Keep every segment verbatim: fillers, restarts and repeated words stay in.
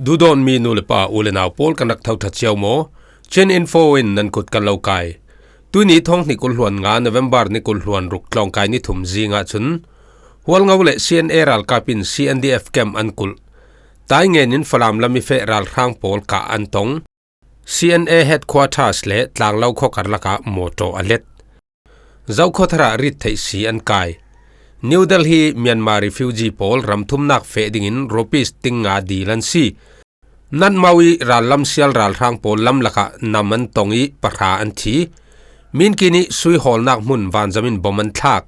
Duhdawtmi nu le pa, u le nau pawl, kan rak tho ṭha cio maw? Chin Info in nan kut kan lo kai. Tuini thawng hnih kul hluan nga, November ni kul hluan ruk, tlawngkai ni thum zingah cun Hualngo le C N A ralkap in C N D F camp an kulh. Taingen in Falam lam i feh ralhrang pawl kah an tong. C N A headquarters le Tlanglo khawkar lakah mawtaw a let. Zokhawthar ah rit theih si an kai. New Delhi, Myanmar refugee pawl ramthumnak feh dingin rupees ting nga dil an si. Natmau i rallam sial ralhrang pawl lam lakah nam an tong i pahra an thi. Minkin i sui hawlnak hmun vanzam in bom an thlak.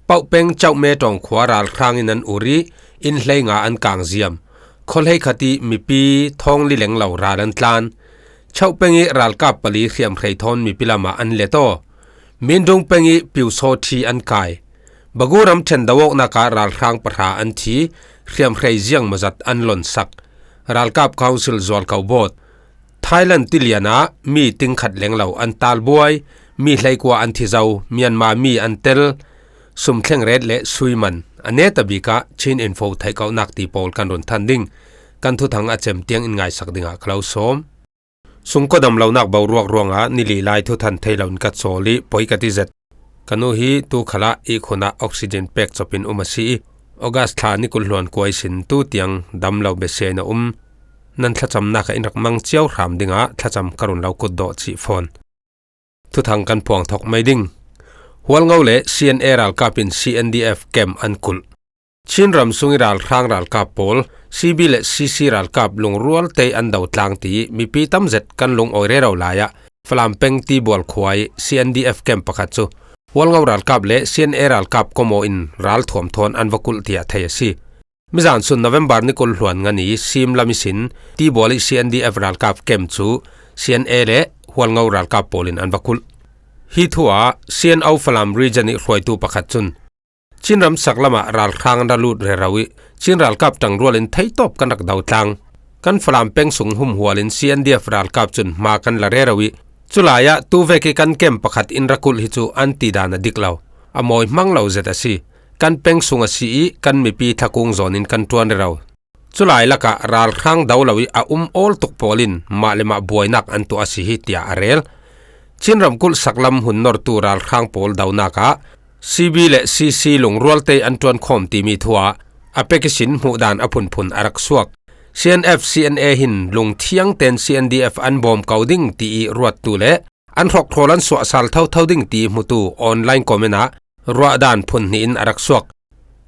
Pauhpeng Chauhme Tawng khua ralhrang in an ur i inn hlei nga an kang ziam. Khaw hleikhat i mipi thawng li leng lo ral an tlan. Chauhpeng i ralkap pali hriamhrei thawn mipi lamah an let aw. Mindung peng i Piusaw thi an kai. Bagu ram ṭhen do awknak ah ralhrang pahra an thi, hriamhrei ziang mawzat an lonsak. Ralkap Council zualko bawt. Thailand tilian ah mi ting khat leng lo an talbuai, mi hleikua an thi zo, Myanmar mi an tel, sum thleng ret le sui man. A neta bik ah Chin Info theihkohnak ti pawl kan run than ding. Kan thuthang a cem tiang in ngaisak dingah ka lo sawm. Sungkaw damlonak boruak ruangah ni li lai thuthang thei loin ka chawl i poi ka ti zet. Ka nu hi tu khalah ihkhun ah oxygen pek cawpin um a si i, August thla ni kul hluan kua ihsin tu tiang damlo besia in a um. Nan thlacamnak ah in rak mang cio hram dingah thlacam ka run lo kut dawh cih fawn. Thuthang kan phuang thawk mai ding. Hualngo le C N A ralkap in C N D F camp an kulh. Chin ram sung i ralhrang ralkap pawl, C B le C C ralkap lungrual tei an do tlang ti mipi tam zet kan lungawi rero lai ah Falam peng Tibual khua i C N D F camp pakhat cu Hualngo ralkap le C N A ralkap kawmaw in ralthuam thawn an va kulh tiah thei a si. Mizan sun November ni kul hluan nga ni sim lam ihsin Tibual i C N D F ralkap camp cu C N A le Hualngo ralkap pawl in an va kulh. Hi thu ah C N O Falam region i hruaitu pakhat cun, Chin ram sak lamah ralhrang an ra lut rero i Chin ralkap ṭangrual in theitawp kan rak do tlang. Kan Falam peng sung humhual in C N D F ralkap cun hma kan la rero i, culai ah tu vek i kan camp pakhat in ra kulh hi cu an ti dan a dik lo, a mawi hmang lo zet a si. Kan peng sung a si i kan mipi thlakung zawn in kan ṭuan rero. Culai lakah ralhrang do lo i a um awl tuk pawl in mah le mah buainak an tuah a si hi, tiah a rel. Chin ramkulh saklam hun nortu ralhrang pawl donak ah C B le C C lungrual tei an ṭuan khawm timi thu ah a pek ihsin hmuhdan a phunphun a rak suak. C N F, C N A hin lungthiang tein C N D F an bawm ko ding ti i ruattu le an hrawkthrawl an suahsal thotho ding ti hmutu online comment ah ruahdan phun hnih in a rak suak.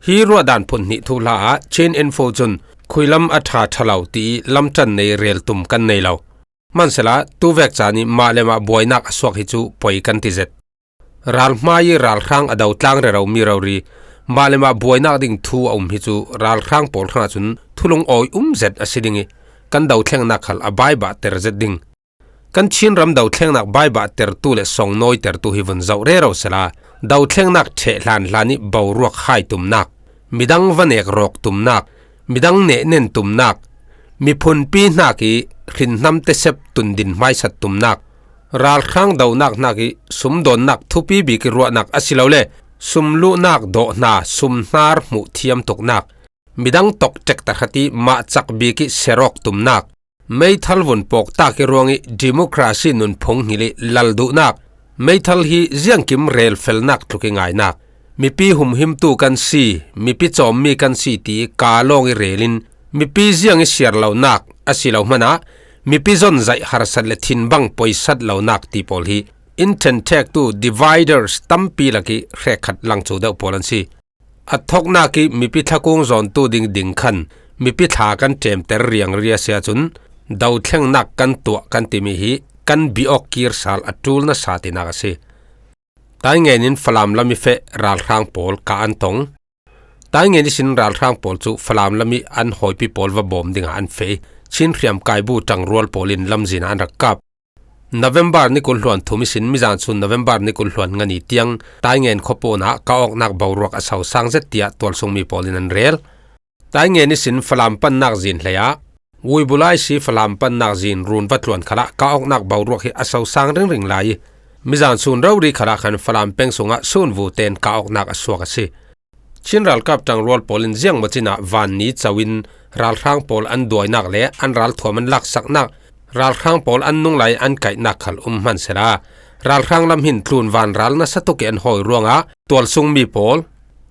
Hi ruahdan phun hnih thuhla ah Chin Info cun khuilam a ṭha ṭha lo ti i lamṭan nei rel tum kan nei lo. Hmansela tu vek caan i mah le mah buainak a suak hi cu poi kan ti zet. Ralhmai i ralhrang a do tlang rero mi rori mah le mah buainak ding thu a um hi cu ralhrang pawl hrangah cun thulung awi um zet a si ding i kan do thlengnak khal a baibah ter zet ding. Kan Chin ram do thlengnak baibah tertu le songnawi tertu hi vun zoh rero sela, do thlengnak ṭheh hlan hlan i boruak hai tumnak, midang va nek rawk tumnak, midang nehnen tumnak, miphunpi hnak i hrinhnam tesep tundin hmaisat tumnak, ralhrang donak hnak i sumdawnnak thupi bik i ruahnak asilole sumluhnak dawh hna sumhnar hmuh thiam tuknak, midang tawk ṭek tahrat i mah cak bik i serok tumnak, meithal vun pawk tak i ruang i democracy nunphung hngilh i lal duhnak, meithal hi ziangkim relfelnak tluk i ngainak, mipi humhimtu kan si, mipi cawmmi kan si ti i kaa lawng i rel in mipi ziang i siar lonak a si lo hmanah mipi zon zaih harsat le thinbang poisat lonak ti pawl hi in ṭhenṭhektu dividers tampi lak i hrekkhat langcu deuh pawl an si. A thawknak i mipi thlakung zawntu ding ding khan mipi thla kan ṭemter riangri a si ahcun do thlengnak kan tuah kan timi hi kan bi awk kir sal a ṭul nasa tinak a si. Taingen in Falam lam i feh ralhrang pawl kah an tong. Taingen ihsin ralhrang pawl cu Falam lam i an hawipi pawl va bawm dingah an feh i Chin hriamkai bu ṭangrual pawl in lamzin ah an rak kap. November ni kul hluan thum ihsin mizan sun November ni kul hluan nga ni tiang Taingen khuapawn ah kah awknak boruak a sosang zet tiah tualsungmi pawl in an rel. Taingen ihsin Falam pannak zin hlei ah Wuibulai si Falam pannak zin run va tluan khalah kah awknak boruak hi a sosang ringring lai i mizan sun rori khalah khan Falam peng sungah sun vu tein kah awknak a suak a si. Chin ralkap ṭangrual pawlin ziang maw cinah vanni cauin ralhrang pawl an duainak le an ralthuam an laksaknak, ralhrang pawl an nunglai an kaihnak khal um hmansela, ralhrang lam hin tlun vanral nasa tukin an hawi ruangah tualsungmi pawl,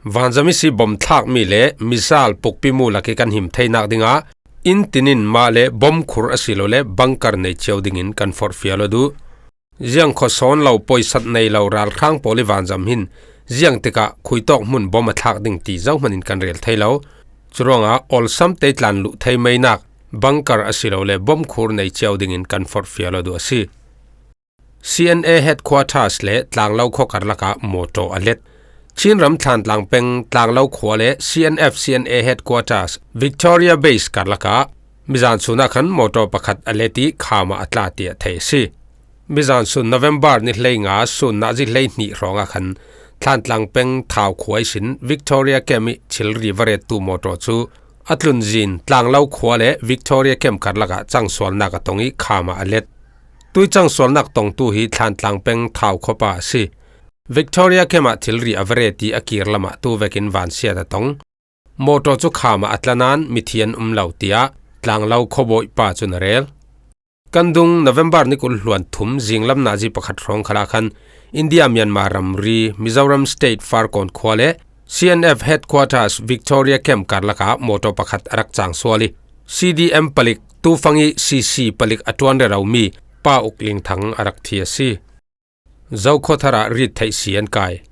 vanzam ihsi bom thlakmi le missile pukpimu lakih kan him theinak dingah inn tinin mah le bom khur a si lo le bunker nei cio dingin kan forhfial aw duh. Ziang khawsawn lo, poisat nei lo ralhrang pawl i vanzam hin ziang tikah khuitawk hmun bom a thlak ding ti zohmanin kan rel thei lo. Curuangah awlsam tei tlan luh thei meinak bunker a si lo le bom khur nei cio dingin kan forhfial aw duh a si. C N A headquarters le Tlanglo khua karlakah mawtaw a let. Chin ram Thlantlang peng Tlanglo khua le C N F C N A headquarters Victoria Base karlakah mizan sunah khan mawtaw pakhat a let i kham ah a tla tiah theih a si. Mizan sun November ni hleinga sun nazi hleihnih hrawngah khan Thlantlang peng Thau khua ihsin Victoria Camp i thilri va rettu mawtaw cu a tlunzin Tlanglo khua le Victoria Camp karlakah cangsualnak a tong i kham ah a let. Tui cangsualnak tongtu hi Thlantlang peng Thau khuapa a si. Victoria Camp ah thilri a va ret i a kir lamah tu vekin vansiat a tong. Mawtaw cu kham ah a tla nain mithi an um lo, tiah Tlanglo khuabawipa cun a rel. Kan dung November ni kul hluan thum zinglam nazi pakhat hrawng khalah khan India Myanmar ramri Mizoram State Farkawn khua le C N F headquarters Victoria Camp karlakah mawtaw pakhat a rak cangsual i C D M palik, tufang i C C palik a ṭuan reromi Pa Uk Ling Thang a rak thi a si. Zokhawthar ah rit theih si an kai.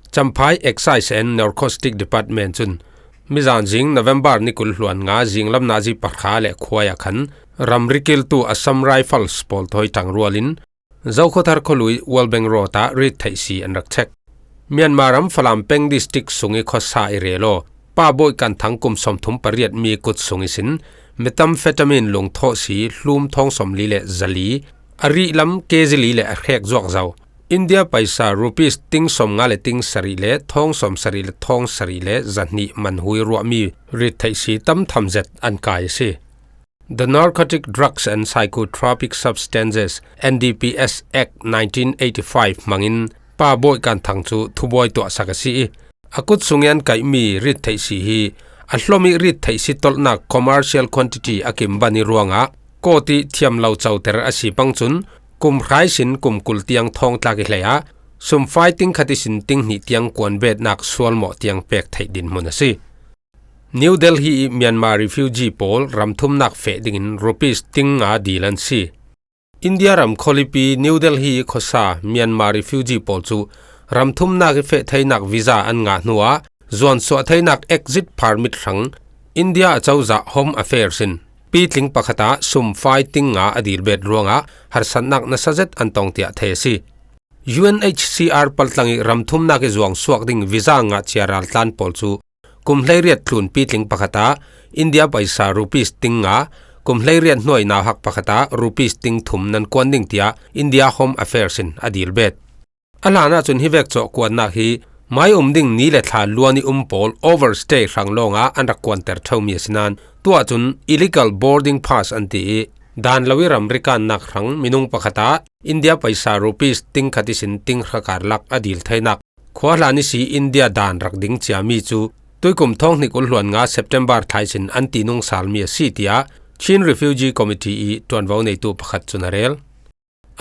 Champhai Excise and Narcotic Department cun mizan zing November ni kul hluan nga zinglam nazi pakhat le khuai ah khan ramri kiltu Assam Rifles pawl thawi ṭangrual in Zokhawthar khualui Walbeng Road ah rit theih si an rak check. Myanmar ram Falam peng district sung i khuasa i rel aw Pa Bawi Kan Thang kum sawmthum pariat mi kut sung ihsin methamphetamine lungthawh si hlum thawng sawmli le zali, a rih lam kezi li le a hrek zuak zo, India paisa rupees ting sawmnga le ting sarih le thawng sawmsarih le thawng sarih le zahnih manhui ruahmi rit theih si tam tham zet an kai a si. The Narcotic Drugs and Psychotropic Substances, N D P S Act nineteen eighty-five hmangin Pa Bawi Kan Thang cu thubuai tuahsak a si i, a kut sung i an kaihmi rit theih si hi a hlom i rit theih si tolhnak commercial quantity a kimban i ruangah kawt i thiam lo coter a si pang cun kum hrai sin kum kul tiang thawngtlak i hlei ah sumfai ting khat ihsin ting hnih tiang kuanbetnak sualmawh tiang pek theih dinhmun a si. New Delhi i Myanmar refugee pawl ramthumnak feh dingin rupees ting nga dil an si. India ram khualipi New Delhi i khuasa Myanmar refugee pawl cu ramthumnak i feh theinak visa an ngah hnuah zuansuah theinak exit permit hrang India acozah Home Affairs in pitling pakhat ah sumfai ting nga a dilbet ruangah harsatnak nasa zet an tong tiah thei a si. U N H C R paltlang i ramthumnak i zuangsuak ding visa ngah cia raltlan pawl cu kum hleiriat tlun pitling pakhat ah India paisa rupees ting nga, kum hleiriat hnuai nauhak pakhat ah rupees ting thum nan kuan ding tiah India Home Affairs in a dilbet. A hlan ahcun hi vek cawhkuannak hi mai um ding ni le thla luan i um pawl overstay hrang lawngah an rak kuanter ṭheumi a si nain tuah cun illegal boarding pass an ti i dan lo i ramri kannak hrang minung pakhat ah India paisa rupees ting khat ihsin ting hra karlak a dil theinak khua hlan ihsi India dan rak ding ciami cu tuikum thawng hnih kul hluan nga September thla ihsin an tinung salmi a si, tiah Chin Refugee Committee i ṭuanvo neitu pakhat cun a rel.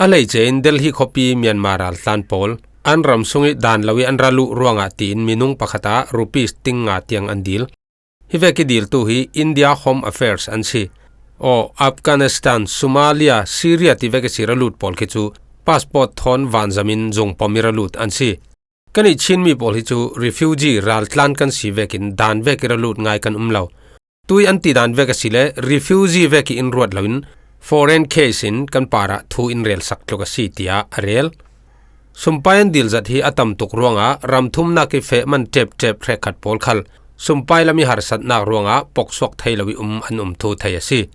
A hleice in Delhi khuapi Myanmar raltlan pawl an ram sung i dan lo i an ra luh ruangah tiin minung pakhat ah rupees ting nga tiang an dil. Hi vek i diltu hi India Home Affairs an si. Aw, Afghanistan, Somalia, Syria ti vek i si ra lut pawl khi cu passport thawn vanzam in zungpom i ra lut an si. Kan i Chinmi pawl hi cu refugee raltlan kan si vekin dan vek i ra lut ngai kan um lo. Tui an ti dan vek a si le refugee vek i in ruat loin foreign case in kan parah thu in relsak tluk a si, tiah a rel. Sumpai an dil zat hi a tam tuk ruangah ramthumnak i feh man ṭepṭep hrekkhat pawl khal sumpai lam i harsatnak ruangah poksuak thei lo i um an um thu thei a si.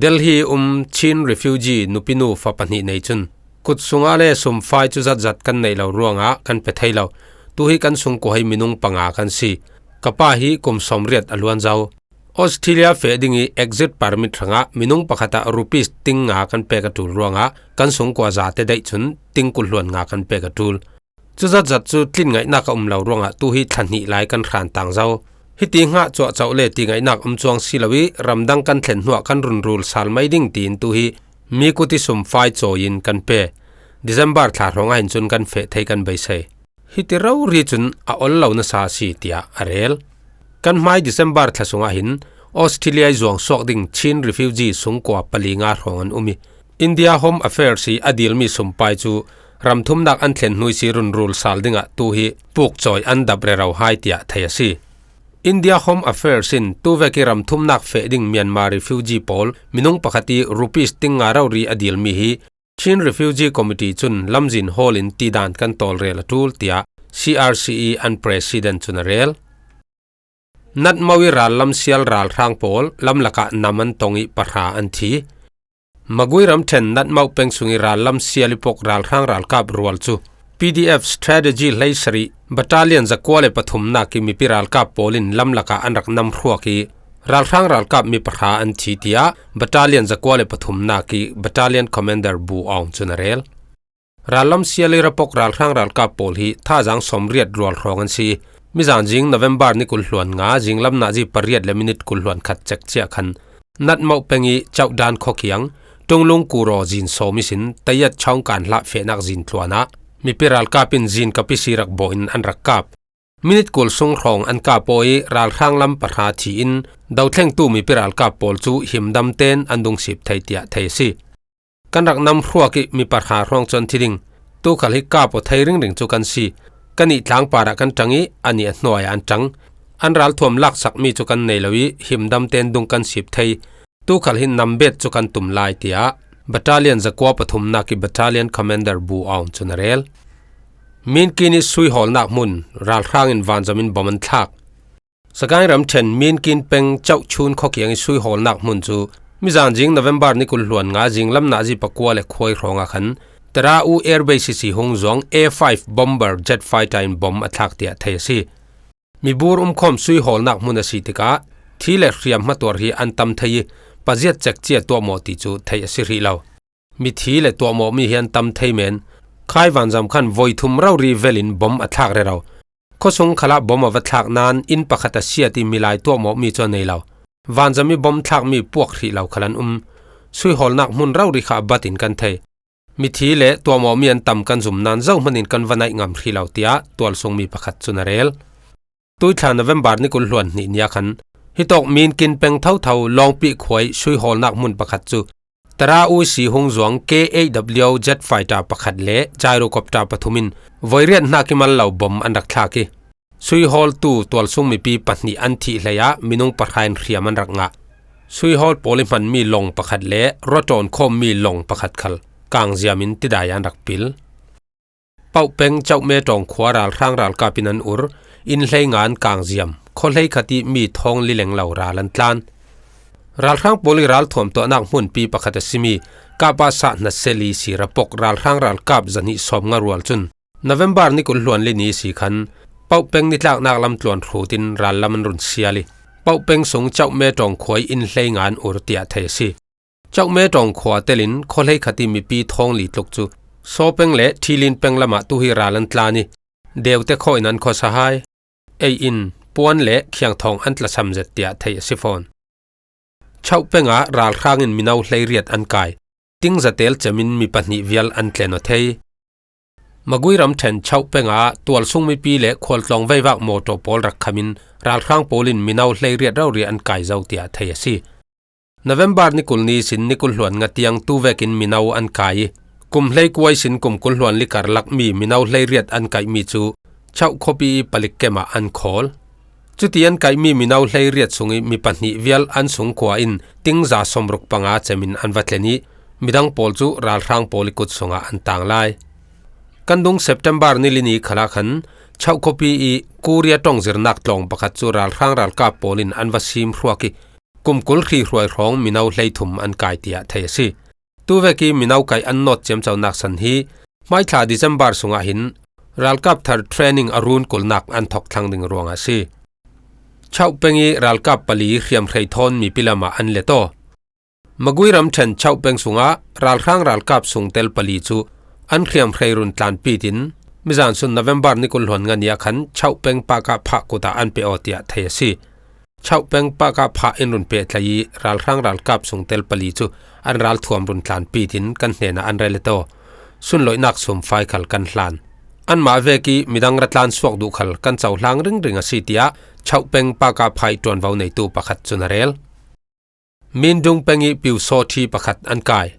Delhi i um Chin refugee nupinu fa pahnih nei cun kut sungah le sumfai cu zatzat kan neih lo ruangah kan pe thei lo. Tu hi kan sungkua hi minung panga kan si. Ka pa hi kum sawmriat a luan zo. Australia feh ding i exit permit hrangah minung pakhat ah rupees ting nga kan pek a ṭul ruangah kan sungkua zate daih cun ting kul hluan nga kan pek a ṭul. Cu zatzat cu tlin ngaihnak a um lo ruangah tu hi thla hnih lai kan hran tang zo. Hiti hngah cuahcoh le ti ngaihnak um cuang si lo ih ramdang kan thlen hnuah kan run rul sal mai ding tiin tu hi mi kuti sum fai cawi in kan pe. December thla hrawng ahhin cun kan feh thei kan beisei. Hiti rori cun a ol lo nasa a si, tiah a rel. Kan hmai December thla sungah hin Australia ih zuang suak ding Chin refugee sungkua pali nga hrawng an um ih, India Home Affairs ih a dilmi sumpai cu ramthumnak an thlen hnu ih si run rul sal dingah tu hi pukcawi an dap rero hai, tiah thei a si. India Home Affairs in tuvek ih ramthumnak feh ding Myanmar refugee pawl minung pakhat ih rupees ting nga rori a dilmi hi Chin Refugee Committee cun lamzin hawl in tidan kan tawlrel a ṭul, tiah C R C ih an president cun a rel. Natmo ih rallam sial ralhrang pawl lamlakah nam an tong ih pahra an thi. Magui ramṭhen Natmo peng sung ih rallam sial ih pok ralhrang ralkap rual cu P D F Strategy hleisarih Battalion zakua le pathumnak ih mipi ralkap pawl in lamlakah an rak nam hruak ih ralhrang ralkap mi pahra an thi, tiah Battalion zakua le pathumnak ih Battalion Commander Bu Aung cun a rel. Rallam sial ih ra pok ralhrang ralkap pawl hi thazaang sawmriat rual hrawng an si. Mizan zing November ni kul hluan nga zinglam nazi pariat le minit kul hluan khat cek ciah khan Natmo peng ih Cauhdan khuakiang Ṭunglung Kuro zin sawm ihsin Tayat Chawngkan hlah fehnak zin tluan ah mipi ralkap in zin kap ihsi rak bawh in an rak kap. Minit kul sung hrawng an kap aw ih ralhrang lam pahra thi in dothlengtu mipi ralkap pawl cu himdam tein an dungsip thei, tiah thei a si. Kan rak nam hruak ih mi pahra hrawng cu an thi ding. Tu khal hi kap aw thei ringring cu kan si. Kan ih tlangpar ah kan ṭang ih an ih a hnuai ah an ṭang. An ralthuam laksakmi cu kan nei lo ih himdam tein dung kan sip thei. Tu khal hi nambet cu kan tum lai, tiah Battalion zakua pathumnak ih Battalion Commander Bu Aung cun a rel. Minkin ih suihawlnak hmun ralhrang in vanzam in bom an thlak. Sagaing ramṭhen Minkin peng Cauhchun khuakiang ih suihawlnak hmun cu mizan zing November ni kul hluan nga zinglam nazi pakua le khuai hrawng ah khan Tara U Air Base ihsi hung zuang A five bomber jet fighter in bom a thlak, tiah thei a si. Mibur umkhawm suihawlnak hmun a si tikah thi le hriam hmatuar hi an tam thei ih paziat cek cia tuahmawh ti cu theih a si hrih lo. Mithi le tuahmawhmi hi an tam thei men. Khai vanzam khan voi thum rori velin bom a thlak rero. Khuasung khalah bom a va thlak nain inn pakhat a siat ih milai tuahmawhmi cu a nei lo. Vanzam ih bom thlakmi puak hrih lo khal an um. Suihawlnak hmun rori kha a bat in kan thei. Mithi le tuahmawhmi an tam kan zum nain zohman in kan va naih ngam hrih lo, tiah tualsungmi pakhat cun a rel. Tuithla November ni kul hluan hnih ni ah khan hitawk Minkin peng thotho Lawngpih khua ih suihawlnak hmun pakhat cu Tara U ihsi hung zuang K eight W jet fighter pakhat le gyrocopter pathum in voiriat hnak ih mal lo bom an rak thlak ih suihawltu tualsung mipi pahnih an thih hleiah minung pahra in hriam an rak ngah. Suihawl pawl ih hmanmi lawng pakhat le ruaṭawn khawmmi lawng pakhat khal kangziam in tidai ah an rak pil. Pauh peng Cauhme Ṭawng khua ralhrang ralkap in an ur, inn hlei nga an kangziam, khua hleikhat ih mi thawng li leng lo ral an tlan. Ralhrang pawl ih ralthuam tuahnak hmunpi pakhat a simi Kapa Sah Hna Seli si ra pok ralhrang ralkap zahnih sawmnga rual cun November ni kul hluan li ni si khan Pauh peng nitlaknak lam tluan hrut in rallam an run sial ih Pauh peng sung Cauhme Ṭawng khua ih inn hlei nga an ur tiah thei a si. Cauhme Ṭawng khua telin khua hleikhat ih mipi thawng li tluk cu Saw peng le Ṭhilin peng lamah tu hi ral an tlan ih Deute khawh in an khuasa hai. Ei in, puan le khiangthawng an tlasam zet tiah theih a si fawn. Chauh peng ah ralhrang in mino hleiriat an kai. Ting zatel cem in mi pahnih vial an tlen aw thei. Magui ramṭhen Chauh peng ah tualsung mipi le khualtlawng veivak mawṭaw pawl rak kham in ralhrang pawl in mino hleiriat rori an kai zo tiah thei a si. November ni kul ni sin ni kul hluan nga tiang tu vekin mino an kai ih kum hleikua ihsin kum kul hluan li karlak mi mino hleiriat an kaihmi cu Chauh khuapi ih palik kem ah an khawl. Cuti an kaihmi mino hleiriat sungih mi pahnih vial an sungkhua in ting za sawmruk panga cem in an va tlen ih midang pawl cu ralhrang pawl ih kut sungah an tang lai. Kan dung September ni li ni khalah khan Chauh khuapi ih Korea ṭawng zirnak tlawng pakhat cu ralhrang ralkap pawl in an va sim hruak ih kum kul hri hruai hrawng mino hleithum an kai tiah thei a si. Tu vek ih mino kaih an nawt ciamconak san hi hmaithla December sungah hin ralkap thar training a run kulnak an thawk thlang ding ruangah a si. Chauh peng ih ralkap pali hriamhrei thawn mipi lamah an let aw. Magui ramṭhen Chauh peng sungah ralhrang ralkap sungtel pali cu an hriamhrei run tlanpit in Mizan sun November ni kul hluan nga ni ah khan Chaupeng Pakah phah kut ah an pe aw tiah thei a si. Chaupeng Pakah phah in run pehtlai i ralhrang ralkap sungtel pali cu an ralthuam run tlanpi tin kan hnenah an rel i taw. Sunlawihnak sumfai khal kan hlan. Anmah vek i midang ratlan suak duh khal kan cohlang ringring a si tiah Chaupeng Pakah phah i ṭuanvo neitu pakhat cun a rel. Mindung peng i piusawṭhi pakhat an kai.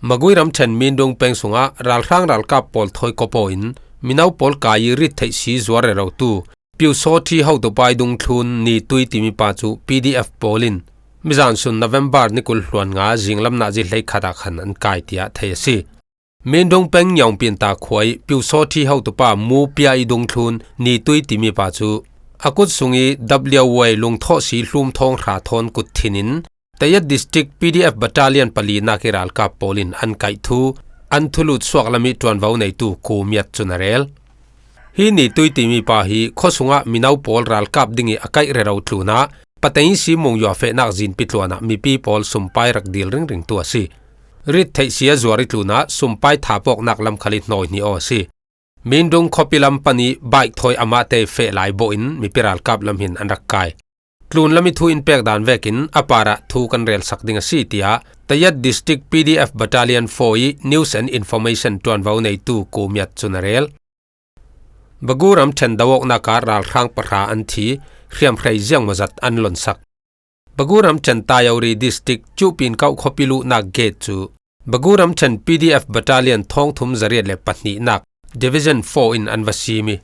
Magui ramṭhen Mindung peng sungah ralhrang ralkap pawl thawi kawpaw in mino pawl kai i rit theih si zuar rerotu piusawṭhi hotupa i dungthlun Ni Tui timi pa cu P D F pawl in mizan sun November ni kul hluan nga zinglam nazi hleikhat ah khan an kai tiah thei a si. Mindung peng Nyaungpinta khua i piusawṭhi hotupa Mu Pia i dungthlun Ni Tui timi pa cu a kut sung i W Y lungthawh si hlum thawng hra thawn kut thin in Tayat District P D F Battalion palinak i ralkap pawl in an kaih thu an thulut suak lam i ṭuanvo neitu Ku Miat cun a rel. Hi Ni Tui timi pa hi khuasungah mino pawl ralkap ding i a kaih rero tlunah Pateng i si Mung Yua fehnak zinpi tluanah mipi pawl sumpai rak dil ringringtu a si. Rit theih si a zuar i tlunah sumpai thapawknak lam khal i hnawi hnih aw a si. Mindung khuapi lam pan i bike thawi amahte feh lai bawh in mipi ralkap lam hin an rak kai. Tlun lam i thu in pek dan vekin a parah thu kan relsak ding a si, tiah Tayat District P D F Battalion four i News and Information ṭuanvo neitu Ku Miat cun a rel. Bagu ramṭhen do awknak ah ralhrang pahra an thi, hriamhrei ziangmawzat an lonsak. Bagu ramṭhen Tayori District Cuhpin kauh khuapi luhnak gate cu Bagu ramṭhen P D F Battalion thawngthum zariat le pahnihnak Division four in an va sim i,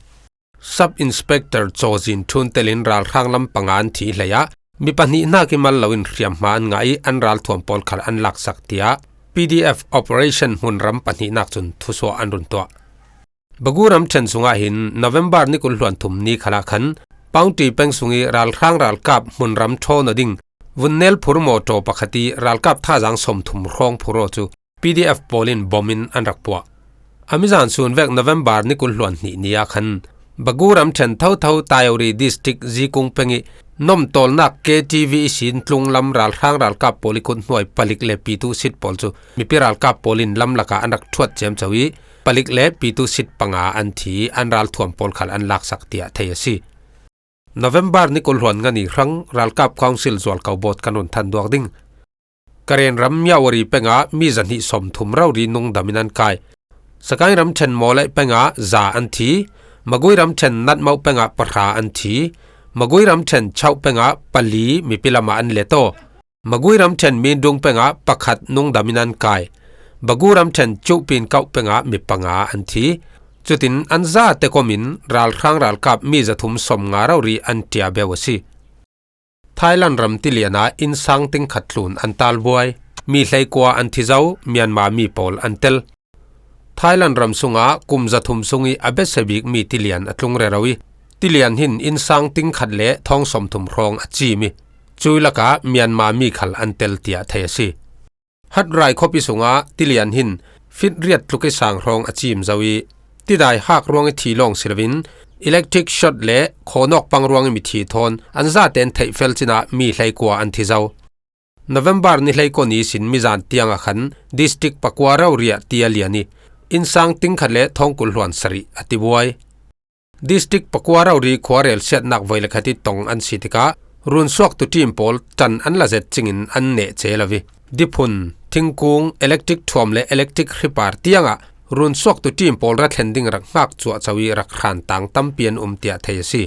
Sub Inspector Cawzin ṭhun telin ralhrang lam panga an thi hlei ah mi pahnih hnak i mal loin hriamhma an ngah i an ralthuam pawl khal an laksak, tiah P D F Operation hmunram pahnihnak cun thusuah an run tuah. Bagu ramṭhen sungah hin November ni kul hluan thum ni khalah khan Paungṭi peng sung i ralhrang ralkap hmunram ṭhawn aw ding vunnel phur mawṭaw pakhat i ralkap thazang sawmthum hrawng phur aw cu P D F pawl in bom in an rak puah. A mizan sun vek November ni kul hluan hnih ni ah khan Bagu ramṭhen thotho Tayori District Zikung peng i nomtawlnak K T V i sin tlung lam ralhrang ralkap pawl i kut hnuai palik le pitu sit pawl cu mipi ralkap pawl in lamlak ah an rak ṭhuat ciamco i palik le pitu sit panga an thi, an ralthuam pawl khal an laksak, tiah thei a si. November ni kul hluan nga ni hrang ralkap council zualko bawt kan run than duak ding. Karen ram Myawaddy peng ah mi zahnih sawmthum rori nungdam in an kai. Sagaing ramṭhen Mawlai peng ah za an thi. Magui ramṭhen Natmoh peng ah pahra an thi. Magui ramṭhen Chauh peng ah pali mipi lam ah an let aw. Magui ramṭhen Mindung peng ah pakhat nungdam in an kai. Bagu ramṭhen Cuhpin kauh peng ah mi panga an thi. Cutin an zate kom in ralhrang ralkap mi zathum sawmnga rori an ṭia beu a si. Thailand ram tilian ah innsang tingkhat tlun an talbuai. Mi hleikua an thi zo, Myanmar mi pawl an tel. Thailand ram sungah kum zathum sung i a besia bik mi tilian a tlung rero i, tilian hin innsang tingkhat le thawng sawmthum hrawng a cim i, cui lakah Myanmar mi khal an tel, tiah thei a si. Hatrai khuapi sungah tilian hin fit riat tluk i sang hrawng a cim zo i, tidai hak ruang i thi lawng si loin electric shock le khawnawk pang ruang i mithi thawn an zaten theihfel cinah mi hleikua an thi zo. November ni hleikua ni sin mizan tiang ah khan district pakua rori ah ti a lian i, innsang tingkhat le thawng kul hluan sarih a tibuai. District pakua rori khuarel siatnak voi le khat i tong an si tikah runsuaktu team pawl ṭan an la zet cingin an neh ce lo i, diphun, thingkung, electric thuam le electric hripar tiangah runsuaktu team pawl ra thlen ding rak hngak cuahco i rak hran tang tampi an um, tiah thei a si.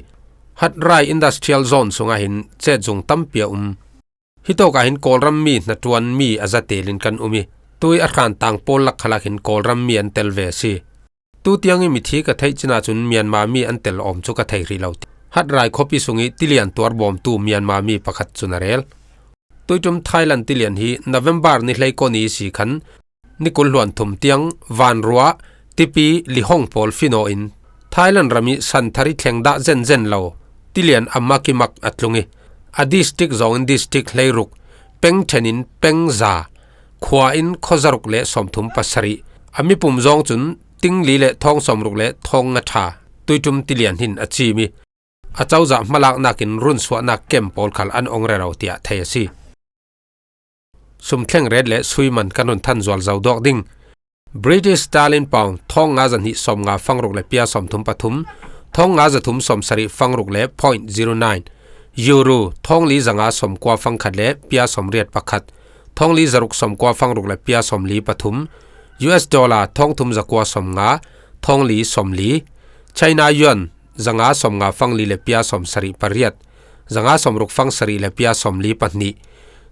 Hatrai Industrial Zone sungah hin cetzung tampi a um. Hitawk ah hin Kawlram mi hnaṭuan mi a za telin kan um i, tui a hran tang pawl lak khalak hin Kawlram mi an tel ve a si. Tutiang i mithi ka theih cin ahcun Myanmar mi an tel awm cu ka thei rih lo, ti Hatrai khuapi sung i tilian tuar bawmtu Myanmar mi pakhat cun a rel. Tuiṭum Thailand tilian hi November ni hleikua ni si khan ni kul hluan thum tiang vanruah, tipi, lihong pawl fino in Thailand ram i santhar i thleng dah zenzen lo tilian a mak i mak a tlung i, a district zawngin district hleiruk, peng ṭhen in peng za, khua in khuazaruk le sawmthum pasarih, a mipum zawng cun tingli le thawng sawmruk le thawng nga ṭha tuiṭum tilian hin a cim i, a cozah hmalaknak in runsuahnak kem pawl khal an ong rero, tiah thei a si. Sumthleng ret le sui man kan run than zual zo dawk ding. British sterling pound thawng nga zahnih sawmnga fangruk le pia sawmthum pathum, thawng nga zathum sawmsarih fangruk le point zero nine. Euro thawng li zanga sawmkua fangkhat le pia sawmriat pakhat, thawng li zaruk sawmkua fangruk le pia sawmli pathum. U S dollar thawng thum zakua sawmnga, thawng li sawmli. China yuan zanga sawmnga fangli le pia sawmsarih pariat, zanga sawmruk fangsarih le pia sawmli pahnih.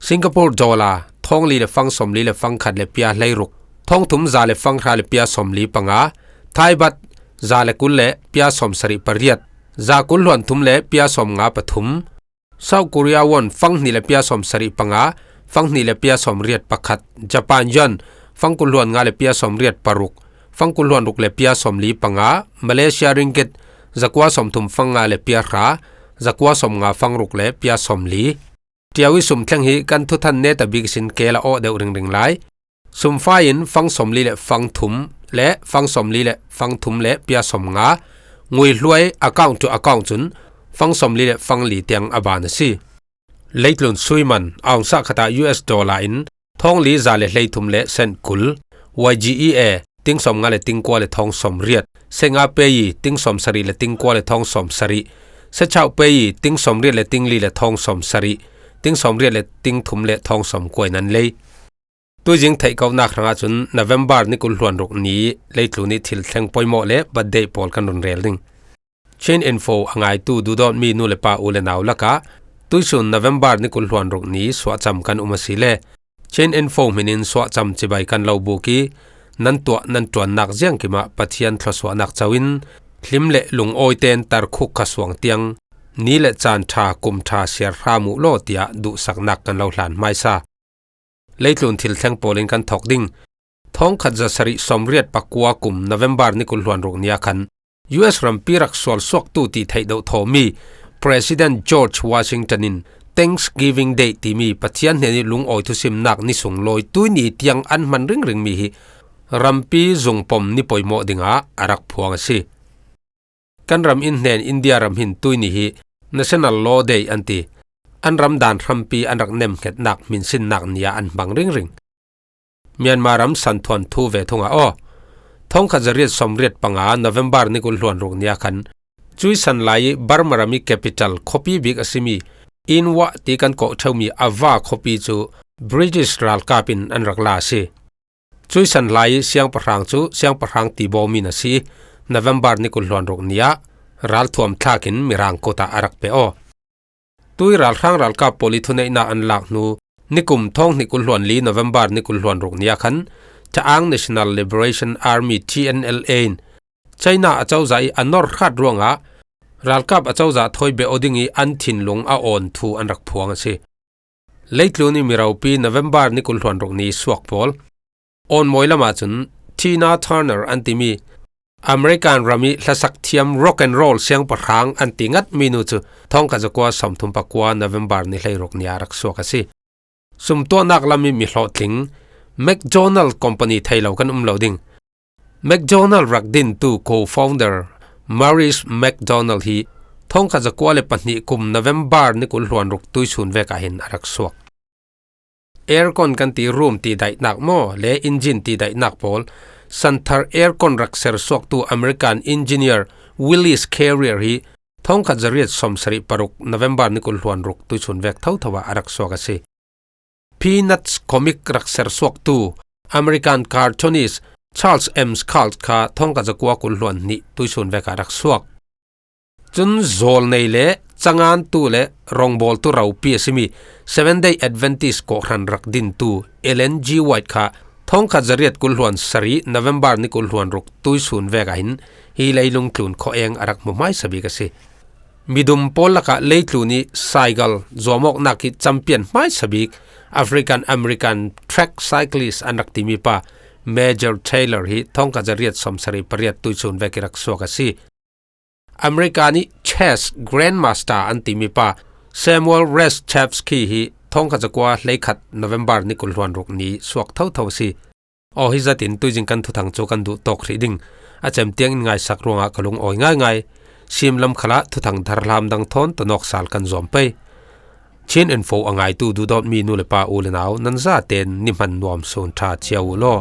Singapore dollar thawng li le fang sawmli le fangkhat le pia hleiruk, thawng thum za le fanghra le pia sawmli panga. Thai baht za le kul le pia sawmsarih pariat, za kul hluan thum le pia sawmnga pathum. South Korea won fanghnih le pia sawmsarih panga, fanghnih le pia sawmriat pakhat. Japan yuan fangkul hluan nga le pia sawmriat paruk, fangkul hluan ruk le pia sawmli panga. Malaysia ringgit zakua sawmthum fanga le pia hra, zakua sawmnga fangruk le pia sawmli. Tiau i sum thleng hi kan thuthan neta bik sin kela aw deuh ringring lai. Sumfai in fang sawmli le fang thum le fang sawmli le fang thum le pia sawmnga. Ngui hluai account to account cun fang sawmli le fang li tiang a ban a si. Leitlun suiman aung sah khata U S dollar in thawng li za le hlei thum le sen kul. Y G E A ting sawmnga le ting kua le thawng sawmriat. Senga peyi ting sawmsarih le ting kua le thawng sawmsarih. Sechau peyi ting sawmriat le ting li le thawng sawmsarih, ting sawmriat le ting thum le thawng sawmkua in an lei. Tuizing theihkohnak hrangah cun November ni kul hluan ruk ni leitlun i thil thleng poimawh le birthday pawl kan run rel ding. Chin Info a ngaitu duhdawtmi nu le pa u le nau lakah tuisun November ni kul hluan ruk ni suahcam kan um a si le Chin Info hminin suahcam cibai kan lo buk i nan tuah nan ṭuannak ziangkimah Pathian thluasuahnak co in hlim le lungawite'n tarkhuk kha suang tiang ni le caan ṭha kum ṭha siar hram uh law tiah duhsaknak kan lo hlan hmaisa. Leitlun thil thleng pawlin kan thawk ding. Thawngkhat zasarih sawmriat pakua kum November ni kul hluan ruk ni ah khan U S rampi rak sual suaktu ti theih deuh thawmi President George Washington in Thanksgiving Day timi Pathian hnen i lungawi thusimnak ni sunglawi tuini tiang an hman ringringmi hi rampi zungpom ni poimawh dingah a rak phuang a si. Kan ram in hnen India ram hin tuini hi National Law Day an ti. An ram dan hrampi an rak nemhngetnak hminsinnak ni ah an hmang ringring. Myanmar ram santhuan thu ve thungah aw. Thawngkhat zariat sawmriat panga November ni kul hluan ruk ni ah khan cuisan lai i Burma ram i capital khuapi bik a simi Inwa ti kan kawh ṭheumi Ava khuapi cu British ralkap in an rak la a si. Cuisan lai i siangpahrang cu siangpahrang tibawm in a si. November ni kul hluan ruk ni ah ralthuam thlak in Mirang kut ah a rak pe aw. Tui ralhrang ralkap pawl i thuneihnak an lak hnu nikum thawng hnih kul hluan li November ni kul hluan ruk ni ah khan Ta'ang National Liberation Army T N L A in China acozah i a nor hrat ruangah ralkap acozah thawi beh aw ding i an thinlung a awn thu an rak phuang a si. Leitlun i miropi November ni kul hluan ruk ni suak pawl. Awn mawi lamah cun Tina Turner an timi American ram i hlasak thiam rock and roll siangpahrang an ti ngatmi nu cu thawngkhat zakua sawmthum pakua November ni hleiruk ni ah rak suak a si. Sumtuahnak lam i mi hlawhtling McDonald Company thei lo kan um lo ding. McDonald rak dintu co-founder Maurice McDonald hi thawngkhat zakua le pahnih kum November ni kul hluan ruk tuisun vek ah hin a rak suak. Aircon kan ti room ti daihnak maw le engine ti daihnak pawl santhar aircon rak ser suaktu American engineer Willis Carrier hi thawngkhat zariat sawmsarih paruk November ni kul hluan ruk tuisun vek thotho ah a rak suak a si. Peanuts comic rak ser suaktu American cartoonist Charles M Schulz kha thawngkhat zakua kul hluan hnih tuisun vek ah rak suak. Cun zawlnei le cangantu le rawngbawltu ropi a simi Seven Day Adventist kawhhran rak dintu Ellen G White kha thawngkhat zariat kul hluan sarih November ni kul hluan ruk tuisun vek ah hin hi leilung tlun khuaeng a rak hmu hmaisa bik a si. Midum pawl lakah leitlun i saigal zuamawknak i champion hmaisa bik African American track cyclist an rak timi pa Major Taylor hi thawngkhat zariat sawmsarih pariat tuisun vek i rak suak a si. American i chess grandmaster an timi pa Samuel Reshevsky hi thawngkhat zakua hleikhat November ni kul hluan ruk ni suak thotho a si. Aw, hi zatin tuizing kan thuthang cu kan duh tawk hrih ding. A cem tiang in ngaisak ruangah ka lungawi ngaingai. Sim lam khalah thuthang tharhlam dang thawn tanawk sal kan zuam pei. Chin Info a ngaitu duhdawtmi nu le pa u le nau nan zaten ni hman nuam sun ṭha cio uh law.